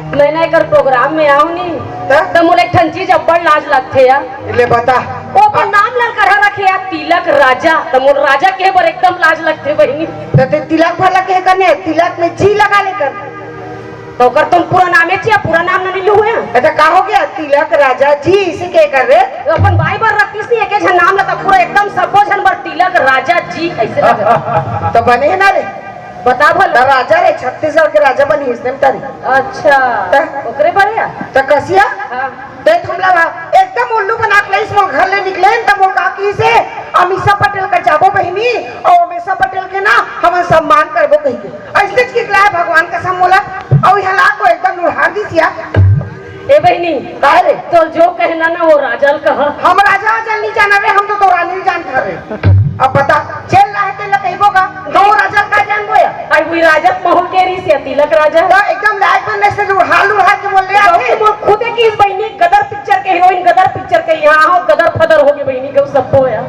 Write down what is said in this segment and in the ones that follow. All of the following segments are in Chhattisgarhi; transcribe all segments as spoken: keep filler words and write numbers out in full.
मैं ना एकर प्रोग्राम में आऊं नी, त? त मोला एक ठन चीज अब्बड़ लाज लगथे यार। ले बता। ओ अपन नाम ला करा रखे यार, तिलक राजा, त मोर राजा के बर एकदम लाज लगथे बहिनी। त ते तिलक भर लगे कने, तिलक में जी लगा ले कर। त ओकर तुम पूरा नाम है चिया, पूरा नाम नहीं लू है। अच्छा, का हो गया? तिलक राजा जी इसे के कर रे? अपन बाई बर रखतीस नी एके झन नाम ला, त पूरा एकदम सब्बो झन बर तिलक राजा जी ऐसे लगा। त बने है ना रे? बता भला। त राजा रे, छत्तीसगढ़ के राजा बनी इसने तारी। अच्छा, त? ओकरे बर या? त कसिया? हाँ। ते हमला ला एकदम उल्लू बना के लइस, मोर घर ले निकले त मोर का की से अमीषा पटेल का जाबो बहिनी, और अमीषा पटेल के ना हमन सम्मान करबो कहि के। ऐसे चिकलाए भगवान कसम मोला, और यहाँ ला को एकदम लुढ़ार दिस या। ए बहिनी, काय रे? तो जो कहना ना वो राजा ल कहा। हम राजा वाजा नहीं जाना रे, हम तो तोरा नहीं जानता रे। अब बता, जेल ला है तेला कहिबो का, तो वो राजा ल का जानबो या? आई वही राजा महू के रीस या तिलक राजा। तो एकदम लायक बनने से लुढ़ार लुढ़ार के बोल ले तो आके। तुम खुदे की इस बहिनी गदर पिक्चर के हीरोइन, गदर पिक्चर के यहाँ हो, गदर फदर हो गई बहिनी, गौ सब हो या।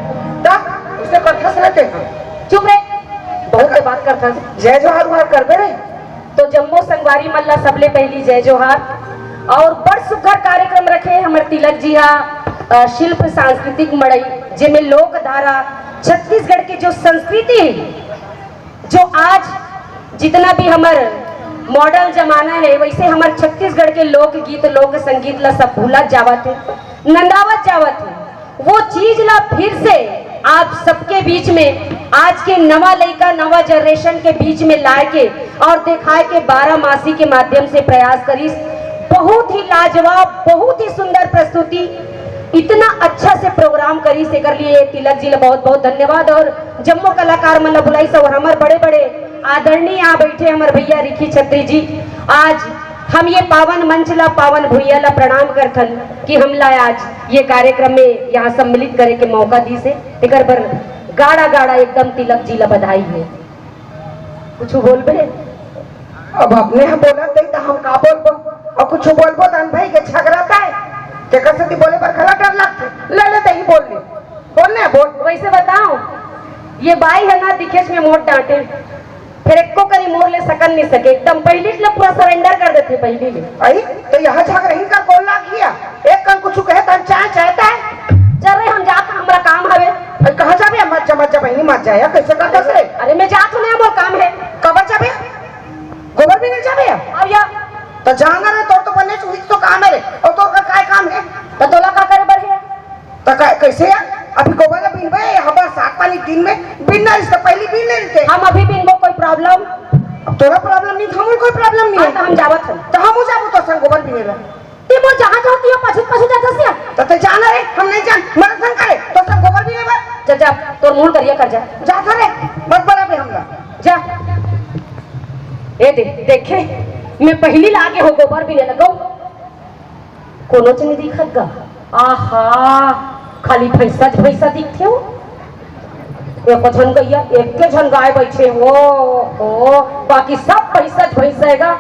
तब उसे कथस रहते हैं। चुप रे, बहुत के बात करता। जय जोहार उहार करबे रे। तो जम्मो संगवारी मन ला सबले पहली जय जोहार। और बड़ सुघर कार्यक्रम रखे हमर तिलक जी हा, अ, शिल्प सांस्कृतिक मड़ई, जेमे लोक धारा, छत्तीसगढ़ के जो संस्कृति है, जो आज जितना भी हमर मॉडर्न जमाना है, वैसे हमर छत्तीसगढ़ के लोकगीत, लोक संगीत ला सब भूलत जावत है, नंदावत जावत है। वो चीज ला फिर से आप सबके बीच में आज के नवा लइका, नवा जनरेशन के बीच में लाए के और दिखाए के बारह मासी के माध्यम से प्रयास करिस। बहुत ही लाजवाब, बहुत ही सुंदर प्रस्तुति, इतना अच्छा से प्रोग्राम करिस, एकर लिए तिलक जी ला बहुत बहुत धन्यवाद। और जम्मो कलाकार मन ला बुलाइस और हमर बड़े बड़े आदरणीय यहाँ बैठे हमर भैया रिखी छत्री जी, आज हम ये पावन मंच ला, पावन भुइया ला प्रणाम करथन कि हमला आज ये कार्यक्रम में यहाँ सम्मिलित करे के मौका दीस हे। एकर बर गाड़ा गाड़ा एकदम तिलक जी ला बधाई हे। कुछ बोलबे? अब अपने हम बोलत हई त हम का बोलबो? और कुछ बोलबो त अन भाई के झगड़ाता है, तेकर सेती बोले बर घला डर लगथे। ले ले, तही बोल ले, बोल ले, बोल। वैसे बताओ, ये बाई है ना, दिखेच में मोट डांटे, फिर एको करी मोर ले सकन नहीं सके, एकदम पहिली ले पूरा सरेंडर कर देथे पहिली ले। आई तो यहाँ झगड़ही का गोल लाग गया, एक कन कुछ कहे त हम चाय चाहता है। चल रे, हम जात हन, हमरा काम हवे। अरे कहाँ जाबे? मत जा, मत जा बहिनी, मत जा यार, कैसे करता से? अरे मैं जात हूँ ना, मोर काम है। कब जाबे? गोबर बिने जाबे? अब या तो जाना रे, तोर तो बने चुहित तो काम है रे, और तोर का काय काम है? तो तोला का करे बर है? त का, कैसे यार? अभी गोबर ला बिनबे, यहाँ बरसात पानी दिन में बिनना, इससे पहले बिन ले लेते। हम अभी बिनबो, कोई प्रॉब्लम? अब तोरा प्रॉब्लम नहीं, हमर कोई प्रॉब्लम नहीं हाँ, है। तो हम जावत हन। तो हम जाबो तो संग गोबर बिने ला। ते मोर जहाँ जाओ, तियो पाछू पाछू जात हसिया। तो ते जाना रे, हम नहीं जान, मदद हम करे, तो सब गोबर बिने बर। जा, जा, तोर मुंह करिया कर जा। जा था रे, मत बना बे हमला। जा। ए दे, देखे, मैं पहली लागे हो गोबर बिने लगो। कोनोच नइ दिखत गा। आहा, खाली भैंसा भैंसा दिखथे हो। एको झन गैया, एके झन गाय बइठे हो, हो, बाकी सब भैंसा भैंसा हे गा।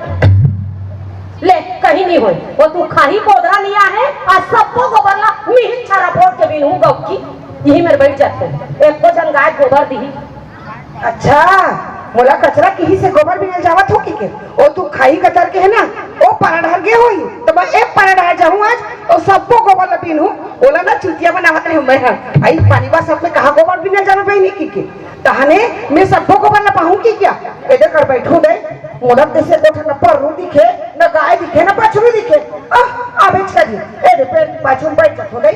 ले, कहीं नइ होय। ओ तू खाही कोदरा नइ आहे, आ सबो गोबर ला मिहिन छारा फोड़ के बिनहूँ गौकी। इही मेर बइठ जाथे। एको झन गाय गोबर दिही। अच्छा, मोला कचरा किही से गोबर बिने ल जावत हो कि के? ओ तू खाही कतर के है ना, ओ पारा डहर गे होही, त मैं एक पारा डहर जाहूँ आज, ओ सब्बो गोबर ल बीनहूँ, ओला ना चुतिया बनावत रहे मैं ह। आई पानी बा सब में कहाँ गोबर बिने ल जावे बहिनी कि के? तहने मैं सब्बो गोबर ल पाहूँ कि क्या? एदे कर बैठू दे, मोला तैसे कोठा न परू दिखे, न गाय दिखे, न बछरू दिखे। आह, आबे छरी, एदे पेड़ के पाछू में बैठ जाथो दे।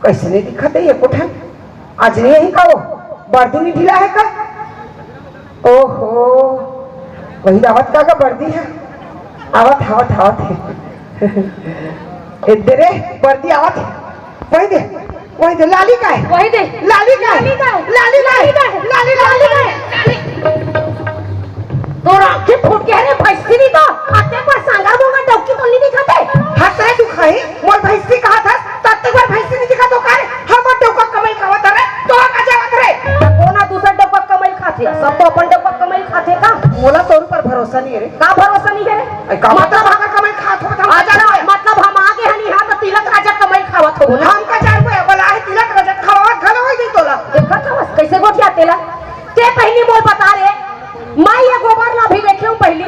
कैसे नहीं दिखत है ये कोठा? आज नहीं यही का वो? बर्दी नहीं ढीला है का? ओहो, वही आवत का, का बर्दी है? आवत, आवत, आवत है। ए, दे रे, बर्दी आवत है। वही दे, वही दे, लाली का है। वही दे। लाली का है। लाली का है। लाली का है। लाली का है। लाली का है। तोर आँखी फूट गे रे भैंसी नी तो, अतेक बार सांगर मोंगर डौकी तो नी दिखत हे। हंस रे तू खाही, मोर भैंसी कहा था, ततेक बार भैंसी नी दिखत हो का रे? हमर डौका कमई खावत रे, तो का जावत रे? कोना दूसर डौका कमई खाथे, सब तो अपन डौका कमई खाथे का? मोला तोर ऊपर भरोसा नहीं है रे। का भरोसा नहीं है रे? अरे का मतलब मतलब हम कमई खात हो, हम अच्छा, जान मतलब हम आगे हनी हाँ तो तिलक राजा कमई खावत हो बोला। हम का जान को बोला है तिलक राजा खावत घलो होई गई तोला। देखत हवस कैसे गोठिया तेला? ते पहली मोर बता रे, मैं ये गोबर ला भी देखे हूँ पहली।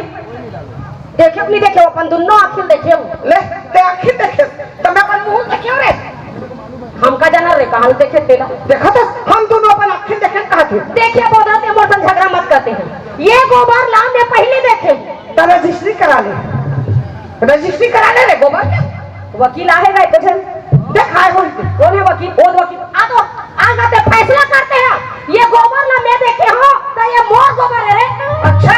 देख, देखे नहीं देखे, अपन दुनों आँखी देखे हो। ले, ते आँखी देखे, त मैं अपन मुँह देखे हो रे। हमका जाना रे, कहाँ देखे तेला? देखा तो, हम दुनों अपन आँखी देखे कहा थे। देखिए बोधरा, ते मोर संग झगड़ा मत करते हैं। ये गोबर ला मैं पहले देखे। त रजिस्ट्री करा ले, रजिस्ट्री करा ले रे गोबर के। वकील आहे रे, कुछ देखाए हो। कौन है वकील? वो वकील। आ तो, आ जाते फैसला करते हैं। ये गोबर ला मैं देखे हो, त ये मोर गोबर है रे। अच्छा,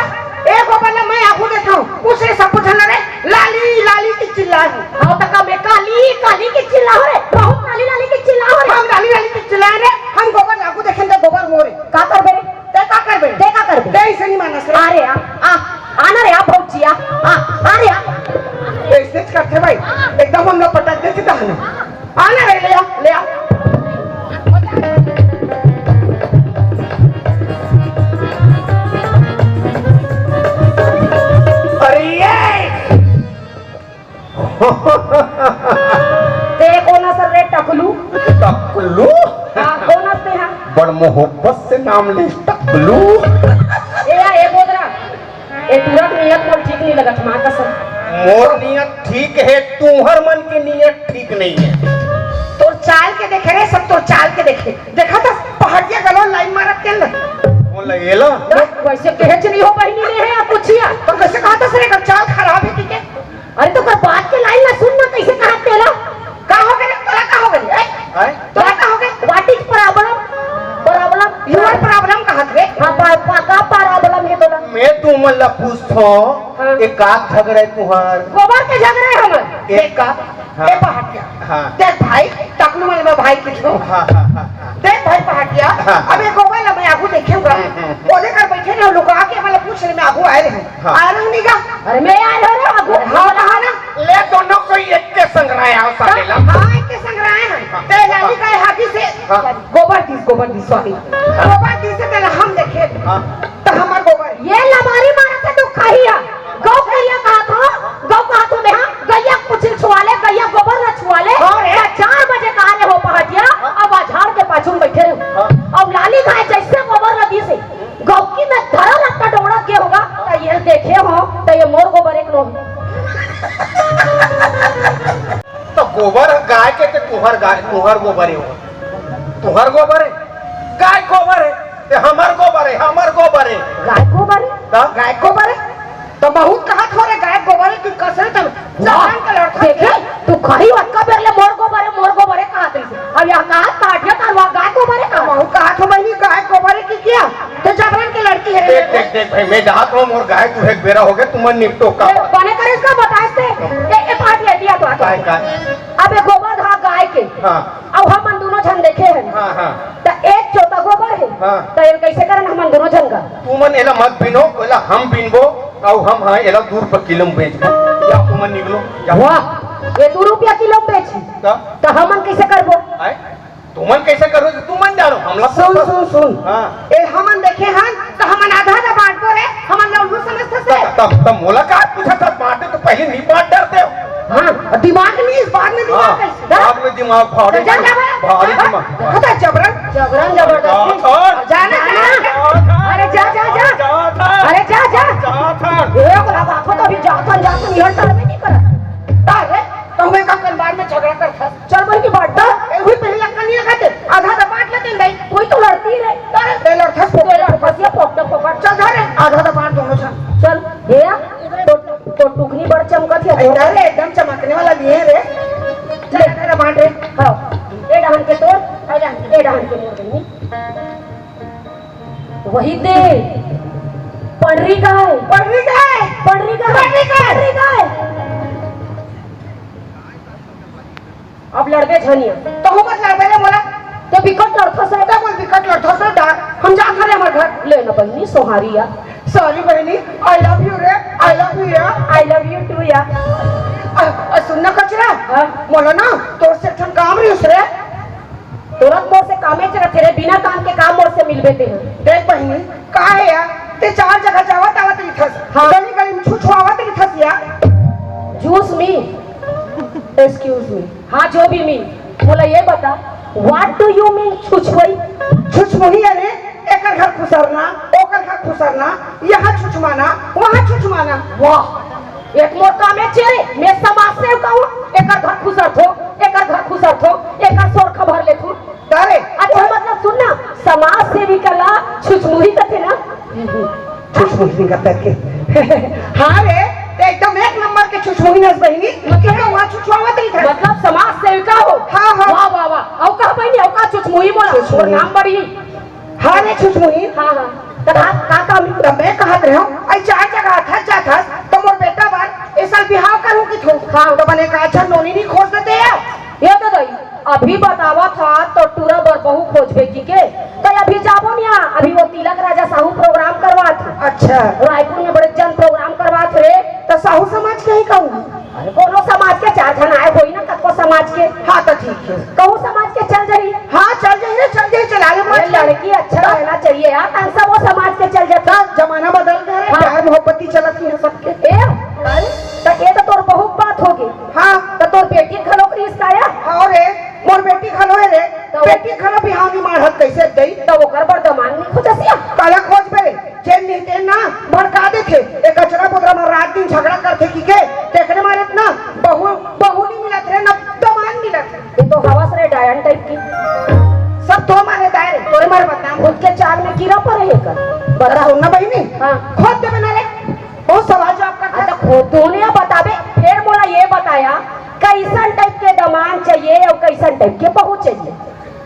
ए गोबर ला मैं आगू देखे हो। पूछ रे सब पूछ ना रे। लाली, लाली की चिल्ला है। हाँ, त का मैं काली, काली की चिल्ला हो रे। बहुत लाली, लाली की चिल्ला हो रे। हम लाली, लाली की चिल्ला रे। हम गोबर आगू देखे त गोबर मोरे। का करबे रे? ते का करबे? ते का करबे? ते इसे नहीं मानस रे। अरे आ, आ, आना रे आ भौजी आ, आ, आ रे आ। ऐसे करते भाई, एकदम हम लोग पटक देते दहन। आना रे, ले आ, ले आ। अरे ये! ते कोन अस रे टकलू? टकलू? हाँ, कोन अस ते हा? बड़ मोहब्बत से नाम ले टकलू। ए या, ए बोधरा, ए तुरंत नियत मोर ठीक नहीं लगत, माँ कसम। मोर नियत ठीक है, तुहर मन के नियत ठीक नहीं है। तोर चाल के देखे रे, सब तोर चाल के देखे। देखा त पहाटिया गलो लाइन मारत के ले। वो लगेला? वैसे कहे च नहीं हो बहिनी ने है या कुछ या। त कैसे कहा त सरे का चाल खराब है कि के? अरे तो कर बात के लाइन ला सुन ना, कैसे कहा तेला? का हो गए? तोला का हो गए? ए? आय? तोला का हो गए? What is problem? Problem? Your problem कहा थे? हाँ, पा, पा, का problem है तोला? मैं तुमन ला पूछथो, हाँ। एक का झगड़ा है तुहार? गोबर के झगड़ा है हमर। एक का? हाँ। ए पहाटिया। हाँ। देख भाई, टकलू मन में भाई किथो। हाँ, हाँ, हाँ, हाँ। देख भाई पहाटिया, हाँ। अब एक गोबर ला मैं आगू देखे हुआ। हम्म, हम्म, हम्म। ओदे कर बैठे ना लुका के मतलब पूछ ले मैं आगू आए रहे। हाँ। आ रहा नहीं का? अरे मैं आ रहा हूँ, आगू। हाँ, कहा ना? ले दोनों को एक के संग रहे आओ साले ला। हाँ, एक के संग रहे हैं। हाँ। ते लाली का हाथी से हाँ। गोबर दिस, गोबर दिस, sorry। हाँ। गोबर दिस से तेला हम देखे। हाँ। तो हमार गोबर। ये लबारी मारा था तो खाही है। गौ करिया कहा था, गौ कहा था मैं, हाँ, गैया कुछ छुआ ले, गैया गोबर ना छुआ ले। हाँ रे। या चार बजे कहा ले हो पहाटिया, हाँ। अब आ झाड़ के पाछू में बैठे रहो। हाँ। अब लाली गाय जैसे गोबर ना दिस, गौकी में धरा लगता डोड़ा के होगा, तो ये देखे हो, तो ये मोर गोबर एक नो। तो गोबर गाय के, ते तुहर गाय, तुहर गोबर है वो। तुहर गोबर है, गाय गोबर है, ते हमर गोबर है, हमर गोबर है। गाय गोबर है? तो? गाय गोबर है? तो बहुत कहा थोरे गाय गोबर है, तू कसर तब वाह, जान के लड़का देखे, तू खड़ी अतका बेर ले मोर गोबर है, मोर गोबर है कहा तेरे से। अब यहाँ कहा पाठिया करवा गाय गोबर है कहा? बहुत कहा थो बहिनी गाय गोबर है कि क्या? तो जबरन के लड़की है। देख, देख, देख भाई, मैं जात हूँ, मोर गाय तू एक बेरा हो गया, तुमन निपटो का ए, बात। बने करे इसका बताए से। ए, ए, पार्टी है, दिया तो आता। काय, काय? अब ये गोबर हा गाय के। हाँ। अब हमन दोनों झन देखे हैं। हाँ, हाँ। त एक चोता गोबर है। हाँ। त ये कैसे करन हमन दोनों झन का? तुमन एला मत बिनो, एला हम बिनबो, अउ हम हाँ एला दू रुपया किलो में बेचबो। या तुमन निकलो, या। वाह, ये दू रुपया किलो में बेची। त? त हमन कैसे करबो? आय? तुमन कैसे करो, तुमन जानो, हमला सुन, सुन, सुन। हाँ। ए, हमन देखे हन, त हमन आधा आधा बांटबो रे, हमन ला उल्लू समझथस रे। तब, तब, तब मोला का पूछा था, बांटे तो पहले नहीं बांट डरते हो। हाँ, दिमाग नहीं, इस बाद में दिमाग हाँ, कैसे? बाद में दिमाग भारी, जा, जा, जा। भारी हाँ, दिमाग। देखो तो जबरन। जबरन जबरदस्ती। जा, जा। जाना, जाना। जा, जा। अरे जा, जा, जा। जा, जा। अरे जा, जा। जा, जा। ए, बोला, बापो तो अभी जाथन, जाथन, यह time में नहीं करत। अरे, तो मैं का कनबार में झगड़ा करता? चल बन की बांट दा। ए, वही पहले लक्का नहीं लगाते। आधा आधा बांट लेते हैं भाई। कोई तो लड़ती रहे। अरे, ए, लड़ता तो लड़ता से पोकट, पोकट। चल, धर रे, आधा आधा बांट दोनों झन। चल, भैया, तो, तो टुकनी बड़ चमकत है। ए, धर रे, एकदम चमकने वाला लिए रे। चल, ले। आधा आधा बांट रे। हाँ, ए डहन के तोर, ए डहन के, ए डहन के मोर बहिनी। वही दे, पड़री गाय, पड़री गाय, पड़री गाय, पड़री गाय। पड़री गाय। अब लड़बे झनिया। तहूँ मत लड़बे रे मोला। तो बिकट लड़थस रे। तब बोल बिकट लड़थस रे डार। हम जात हन रे हमर घर। ले ना बहिनी, सोहारी या। Sorry बहिनी, I love you रे, I love you या। I love you too या। अ, अ, सुन ना कचरा। हाँ। मोला ना, तोर से एक ठन काम रहिस रे। तोरत मोर से कामे च रथे रे, बिना काम के काम मोर से मिलबे ते ह। देख बहिनी, का हे यार, ते चार जगह जावत आवत रहिथस, हाँ। गली गली में छुछुआवत रहिथस यार। Juice me, excuse me, हाँ, जो भी me, मोला ये बता, what do you mean छुछुआई? छुछमुही यानी एकर घर खुसरना, ओकर घर खुसरना, यहाँ छुछमाना, वहाँ छुछमाना। वाह, एक मोर काम हे रे, मैं समाज सेविका हूँ, एकर घर खुसरथों, एकर घर खुसरथों, एकर सोरखा भर लेथों। अरे, अच्छा, मतलब सुन ना, समाज सेविका ला छुछमुही कथे ना? छुछमुही नहीं करता के। हाँ रे, ते एकदम एक नंबर के छुछमुही नस बहिनी। मतलब, वहाँ छुछुआवत नहीं था। मतलब समाज सेविका हो? हाँ, हाँ। वाह, वाह, वाह। अउ कहा बहिनी, अउ का छुछमुही बोला? छुछमुही। और नाम बड़ी। हाँ रे छुछमुही। हाँ, हाँ। तो का, का काम? तो मैं कहत रहे हूँ, आई चार जगह थक जात हस, तो मोर बेटा बर ए साल बिहाव करूँ कि थों। हाँ। तो बने का अच्छा नोनी नहीं खोज देते यार। ये तो दई, अभी बतावा था तो टूरा बर बहू खोजबे की के, तो अभी जाबो नहीं, अभी वो तिलक राजा साहू प्रोग्राम करवात हे। अच्छा। रायपुर में बड़े जन प्रोग्राम करवात हे। तो साहू समाज के ही कहूँ? अरे कोनो समाज के चार झन आए होई ना, कतको समाज के। हाँ तो ठीक है। कहूँ समाज के चल जाही। हाँ चल जाही रे, चल जाही, चला ले ये मत। लड़की अच्छा रहना चाहिए यार, तन सब वो समाज के चल जाता। जमाना बदल गया रे, हाँ। प्यार मोहब्बत ही चलत नहीं है सबके। ए, अरे, तो ये तो तोर बहुत बात होगी। हाँ। तो तोर बेटी घलो करिस का या? हाँ रे, मोर बेटी घलो है रे। तो बेटी घलो बिहाव नहीं माढ़त, कैसे गई? तो ओकर बर दमांद नहीं खोजस या? काला खोजबे रे, जेन नहीं तेन ना भड़का देथे। ए कचरा बुतरा में रात दिन झगड़ा करथे की के, तेकरे मारे इतना बहू, बहू नहीं मिलत रे, ना दमांद मिलत रे। ये तो हवस रे डायन टाइप की। सब तो मारे दाए रे, तोरे मारे बदनाम। खुद के चाल में कीड़ा पड़े हे का? बता। सुन ना बहिनी, हाँ। खोद देबे ना रे, बहुत सवाल जवाब करथे। अच्छा, खोद तूने बताबे, फिर मोला ये बताया, कैसन टाइप के दमांद चाहिए और कैसन टाइप के बहू चाहिए?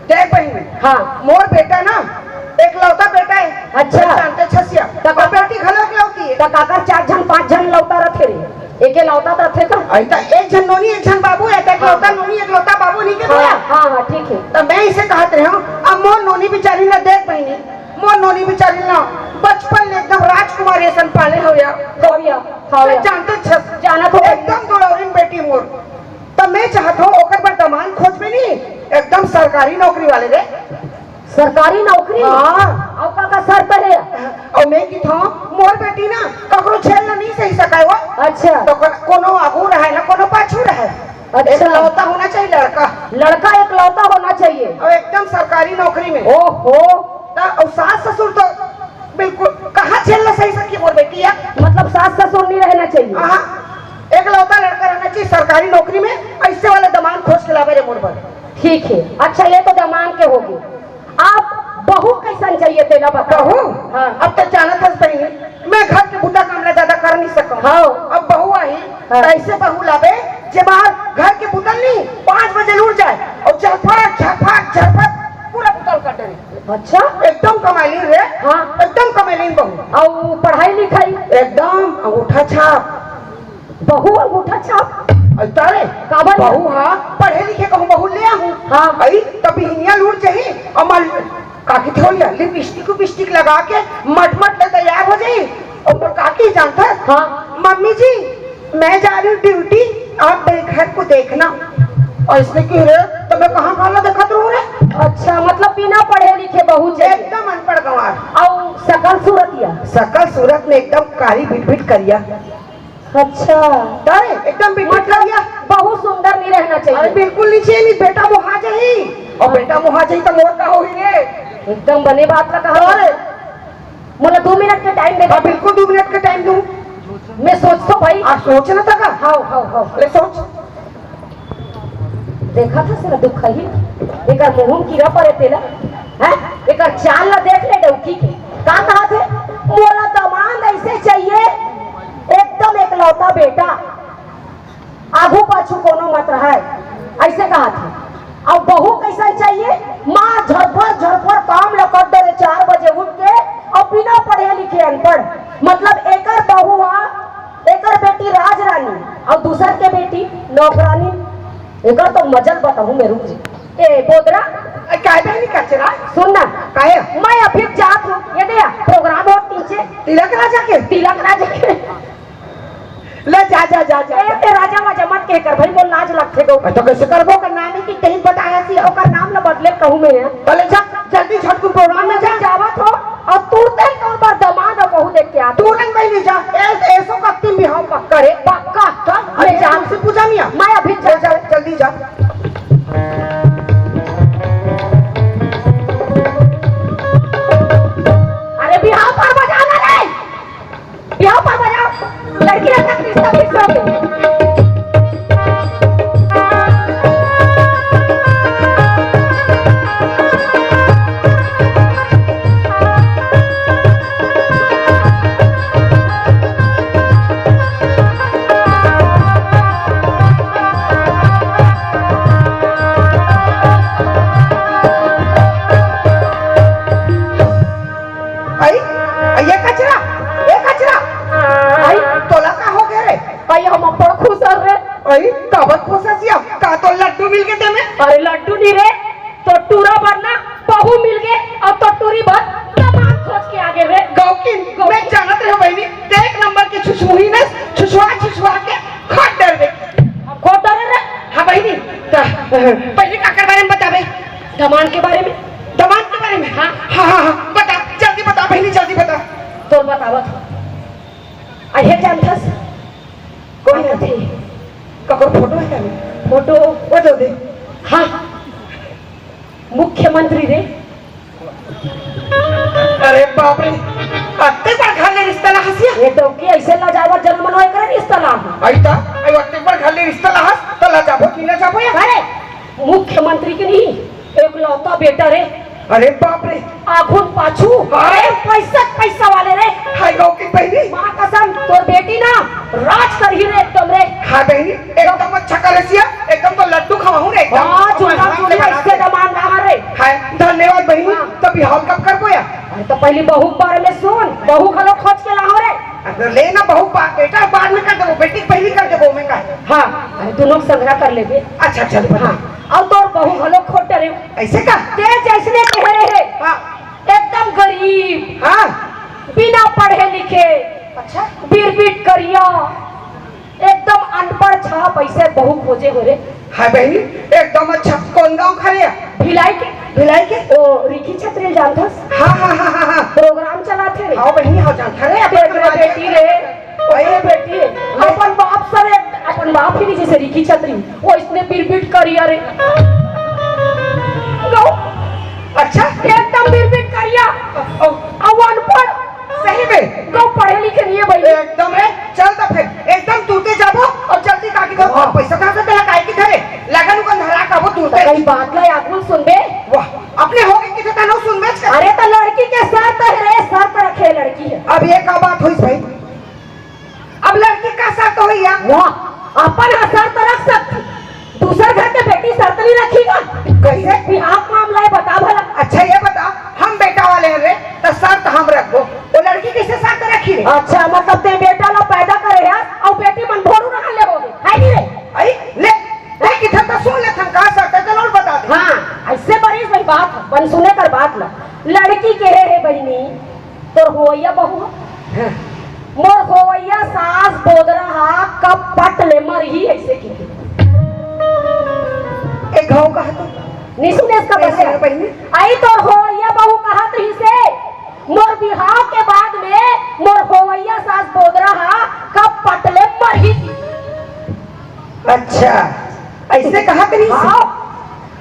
देख बहिनी, हाँ। मोर बेटा ना एकलौता बेटा है। अच्छा। जानते छसिया। तो और बेटी घलो एकलौती है। तो काकर चार झन पांच झन लौता रथे रे? एक लौता तो रथे का? आई तो एक झन नोनी, एक झन बाबू है, तो एकलौता हाँ। नोनी, एकलौता बाबू नहीं के हाँ, बोला? हाँ, हाँ, ठीक है। तो मैं इसे कहत रहे हूँ, अब मोर नोनी बिचारी ना देख बहिनी, मोर नोनी बिचारी ना बचपन ले एकदम राजकुमारी असन पाले हो या। हो या, हो या। जानते छस। जानत हो। एकदम दुलौरिन बेटी मोर। त मैं चाहत हूँ ओकर बर दमांद खोजबे नी, एकदम सरकारी नौकरी वाले रे। सरकारी नौकरी? हाँ। अउ का का शर्त हे? अउ मैं किथों, मोर बेटी ना ककरो झेल ल नहीं सही सकाय वो। अच्छा। तो को-, कोनो आगू रहे ना, कोनो पाछू रहे। अच्छा। एकलौता होना चाहिए लड़का। लड़का एकलौता होना चाहिए। अउ एकदम सरकारी नौकरी में। ओहो। त अउ सास ससुर तो बिल्कुल, कहाँ झेल ल सही सकी मोर बेटी या? मतलब सास ससुर नहीं रहना चाहिए? हाँ, एकलौता लड़का रहना चाहिए सरकारी नौकरी में, ऐसे वाला दमांद खोज के लावे रे मोर बर। ठीक है, अच्छा ये तो दमांद के होगे, अब बहू कैसन चाहिए तेला बताओ। बहू? हाँ। अब तो जानत हस बहिनी, मैं घर के बुता काम ला ज्यादा कर नहीं सकूँ। हाँ। अब बहू आही, हाँ। तो ऐसे बहू लावे, जे बाहर घर के बुता नहीं, पाँच बजे लुट जाए और झरफट, झरफट, झरफट पूरा बुता कर दे। अच्छा? एकदम कमालीन रे। हाँ। एकदम कमालीन बहू। अउ पढ़ाई लिखाई? एकदम अंगूठा छाप। बहू अंगूठा छाप? अरे तारे, काबर? बहू हाँ, पढ़े लिखे कहूँ बहू ले आहूँ। हाँ। अई, तब हिनिया लूट जही, अउ मान काकी थोलिया, लिपस्टिक उपिस्टिक लगा के मट मट ले तैयार हो जही। अउ मोर काकी जानत हे? हाँ। मम्मी जी, मैं जा रही हूँ ड्यूटी, आप मेरे घर को देखना। अइसने क्यों रे? तो मैं कहाँ काला देखत रहूँ रे? अच्छा, मतलब बिना पढ़े लिखे बहू चाहिए? एकदम अनपढ़ गंवार। अउ सकल सूरत या? सकल सूरत में एकदम काली भिट भिट करिया। अच्छा। अरे, एकदम भिट भिट मतलब करिया। बहुत सुंदर नहीं रहना चाहिए। अरे बिल्कुल नहीं चाहिए, नहीं बेटा मोहा जाही। अउ बेटा मोहा जाही तो मोर का होही रे? एकदम बने बात ला कहा। अरे। मोला दो मिनट के टाइम दे। हाँ, बिल्कुल दो मिनट के टाइम दूँ। मैं सोचथों भाई। आप सोच ना तका। हाँ, हाँ, हाँ। ले सोच। देखा था सर दुख ही। एकर मुंह में कीड़ा पड़े तेला। हैं? एकर चाल ला देख ले डौकी के। का कहा थे? मोला दमांद ऐसे चाहिए, एकदम एकलौता बेटा। आगू पाछू कोनो मत रहय, अइसे कहा थे। अउ बहू कइसन चाहिए? माँ झरफर झरफर काम ल कर डरे, चार बजे उठ के, अउ बिना पढ़े लिखे अनपढ़। मतलब एकर बहू हा, एकर बेटी राजरानी अउ दूसर के बेटी नौकरानी। एकर तो मजल बताहूँ मैं, रुक जी। ए बोदरा, ए, काय बहनी कचरा? सुन ना। काहे? मैं अभी जात हूँ, ये दे प्रोग्राम हो पीछे। तिलक राजा के? तिलक राजा के। ले जा, जा, जा, जा, ए, जा। ते राजा वाजा मत कह कर भाई, मोर लाज लगथे गो। अ, तो कैसे करबो? ओकर नाम ही कि कहीं बताया सी, ओकर नाम ल बदले कहूँ मैं। तो ले जा, जल्दी झटकुन प्रोग्राम में जा। जावत हो, अउ तुरते तोर बर दमांद अउ बहू देख के आ। तुरंत बहनी जा, ए, एसो कत्ती में बिहाव पक्का रे। पक्का। तो ले अभी जा। तुलसी पूजा में आ। मैं अभी ले जा। जा, जल्दी जा। अरे बिहाव पर बजाना रे। बिहाव पर बजाओ, लड़की लड़का के रिश्ता fix हो बहुत खुश हस या, का तोर लड्डू मिल गे तेमे? अरे लड्डू नहीं रे, तोर टूरा बर ना बहू मिल गे अउ तोर टूरी बर दमाद खोज के आ गे रे। गौकिन, गौकिन। मैं जानत रहेंव बहिनी, ते एक नंबर के छुछमुही नस, छुछवा छुछवा के खोट डरबे। खोट डरे रे? हाँ बहिनी, त पहली काकर बारे में बताबे? दमाद के बारे में। दमाद के बारे में? हाँ। हाँ, हाँ, हाँ, बता, जल्दी बता बहिनी, जल्दी बता। तोर बतावत हँव। अहे जानथस? कोई नहीं। ककर फोटो हे का? फोटो? वो दे दे। हाँ, मुख्यमंत्री रे। अरे बाप रे, अत्ते बड़ घर ले रिश्ता लाहस या? ये तो के ऐसे लजावत जनम नोय करे रिश्ता ला। आई ता, आई अत्ते बड़ घर ले रिश्ता लाहस, त लजाबो कि लजाबो या? अरे, मुख्यमंत्री के नहीं, एकलौता बेटा रे। अरे बाप रे। आघू न पाछू, अरे। अरे पैसा पैसा वाले रे। हाय गौकिन बहिनी। माँ कसम, तोर बेटी ना राज करही रे एकदम रे। हाँ बहिनी, एकदम अच्छा कलेसिया, एकदम तो लड्डू खवाहूँ रे, एकदम। हाँ, अपन चूल्हा हाथ ले चूल्हा बना इससे के। दमान रहा रे। हाय, धन्यवाद बहिनी, हाँ। त बिहाव कब करबो या? अरे त पहली बहू के बारे में सुन, बहू घलो खोज के लाहूँ रे। अरे ले ना बहू, बा-, बेटा बाद में कर देबो, बेटी के पहली कर देबो, मैं का। हाँ, अरे दोनों के संघरा कर लेबे। अच्छा, चल बता। हाँ, अउ तोर बहू घलो खोट डरे। ऐसे का? ते जैसने कहे रहे। हाँ। एकदम गरीब। हाँ। बिना पढ़े लिखे। अच्छा। बिरबिट करिया। एकदम अनपढ़ छाप ऐसे बहू खोजे हो रे। हाँ बहिनी, एकदम अच्छा। कौन गाँव के हरे? भिलाई के। भिलाई के? ओ, रिखी छतरी ल जानथस? हाँ, हाँ, हाँ, हाँ, हाँ। प्रोग्राम चलाथे रे। हाँ बहिनी, हाँ जानथन रे, तेरे अपन बेटी रे। अरे बेटी, अपन बाप सरे, अपन बाप ही नहीं जैसे रिखी छतरी, वो इसने बिरबिट करिया रे। गौ। अच्छा? एकदम बिरबिट करिया। ओ। अउ अनपढ़। सही में? गौ पढ़े लिखे नहीं है भाई। एकदम रे, चल तो फिर, एकदम तुरते जाबो अउ जल्दी काकी घर वाह। पैसा कहाँ से तेला काय की धरे? लगन उगन धरा काबो तुरते। कई बात ला आगू सुनबे। वाह, अपने होगे कि तो तनो सुनबे। अरे तो लड़की के शर्त है रे, शर्त रखे लड़की है। अब ये का बात होइस भाई? अब लड़की का शर्त होई या? वाह, अपन हा शर्त रख सकती, दूसर घर के बेटी शर्त नहीं रखी का? कैसे? बिहाव मामला है, बता भला। अच्छा ये बता, हम बेटा वाले हैं रे, तो शर्त हम रखबो, वो लड़की कैसे शर्त रखी रे? अच्छा, मतलब ते बेटा ला पैदा करे है अउ बेटी मन भोरू रहन ले होगे, है नहीं रे? आई, ले, देख इधर तो सुन ले, हम का शर्त है, चलो बता दे। हाँ, ऐसे बड़ी भाई बात है, बन सुने कर बात ला। लड़की के है, है बहिनी, तोर होवइया बहू ह? हाँ। मोर होवइया सास बोदरा हा कब पट ले मरही अइसे कहिथे। ए घाव कहा तो? नहीं सुने इसका नहीं बतिया। सुने बहिनी। आई तोर होवइया बहू कहत रहिसे, मोर बिहाव के बाद में मोर होवइया सास बोदरा हा कब पट ले मरही। अच्छा, ऐसे कहा करिस? हाँ।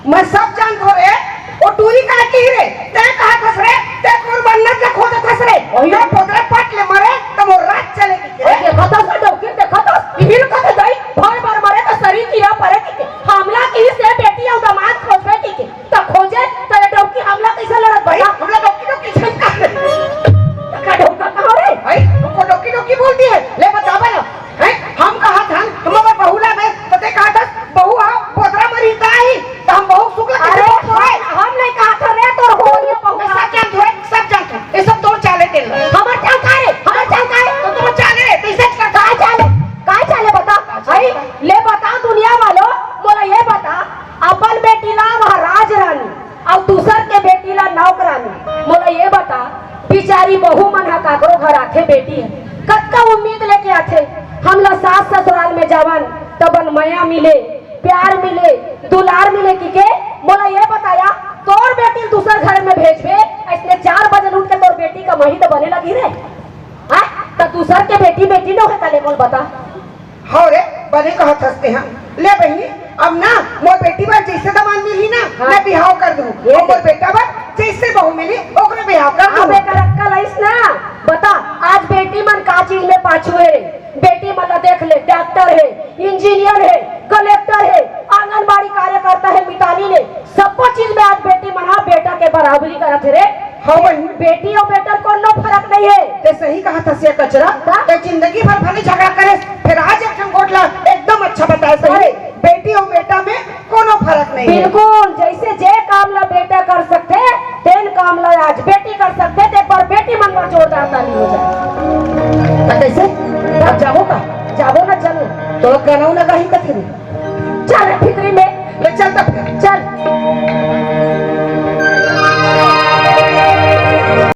मैं सब जानत हों रे, वो टूरी का की रे, ते कहा थस रे, ते कोन मन्नत ला खोजत हस रे, वही। ते पोदरा पट ले मरे, त मोर राज चले की के। अरे देखा थस डौकी, देखा थस, इही ल कथे दई, भर भर मरे त सरी कीरा परे की के, हमला की से बेटी अउ दमाद खोजबे की के, त खोजे, त ये डौकी हमला कैसे लड़त भाई, बता? हमला डौकी डौकी झन का रे। त का डौका कहा रे? भाई, हमको डौकी डौकी बोलती है, ले बतावा ना। हैं? हम कहा थन, हम अगर बहू ला में, पते कहा थस, बहू हा, बोदरा मरी ता ही, त हम बहू सुख ला अरे, कैसे बोलत होय? हम, हम नहीं कहा थन रे, तोर हो ये बहू मैं हा। सब जानत हों, सब जानत हों। ये सब तोर चाल हे तेल। हमर चाल का रे? हमर चाल का रे? तो तोर चाल हे, तो इसे कर। काय चाल हे? काय चाल हे बता? भाई, ले बता दुनिया वालों, मोला ये बता, अपन बेटी ला वहाँ राज रानी, अउ दूसर के बेटी ला नौकरानी। मोला ये बता, बिचारी बहू मन ह काकरो घर आथे बेटी ह, कतका उम्मीद लेके आथे, हमला सास ससुराल में जावन तबन मया मिले, प्यार मिले, दुलार मिले किके। मोला ये बताया, तोर बेटी ल दूसर घर में भेजबे, अइसने चार बजे उठ के तोर बेटी कमही त बने लगही रे? हाँ? त दूसर के बेटी, बेटी नोहे तले मोल बता। हव रे, बने कहत हस तेहा। ले बहिनी, अब ना मोर बेटी बर जइसे दमाद मिलही ना, हाँ। मैं बिहाव कर दूँ। ये अउ मोर बेटा बर जइसे बहू मिलही, ओकरे बिहाव कर दूँ। अब एकर अक्कल आइस ना, बता, आज बेटी मन का चीज में पाछू हे? बेटी मन ला देख ले, डॉक्टर हे, इंजीनियर हे, कलेक्टर हे, आंगनबाड़ी कार्यकर्ता हे, मितानिन हे, सब्बो चीज में आज बेटी मन हा बेटा के बराबरी करत हे रे। हाँ बहिनी। बेटी अउ बेटा म कोनो फरक नहीं हे। ते सही कहा थस ये कचरा। का? ते जिंदगी भर भले झगड़ा करे, फिर आज एक ठन गोठ ला एकदम अच्छा बताए सही। अरे। बेटी अउ बेटा में कोनो फरक नहीं हे। बिल्कुल, जइसे जे काम ला बेटा कर सकथे, तेन काम ला आज बेटी कर सकथे, ते पर बेटी मन बर जोरदार ताली हो जाए। त कइसे? अब जाबो का? जाबो ना, चल। तो गाना उना गाही कथे रे?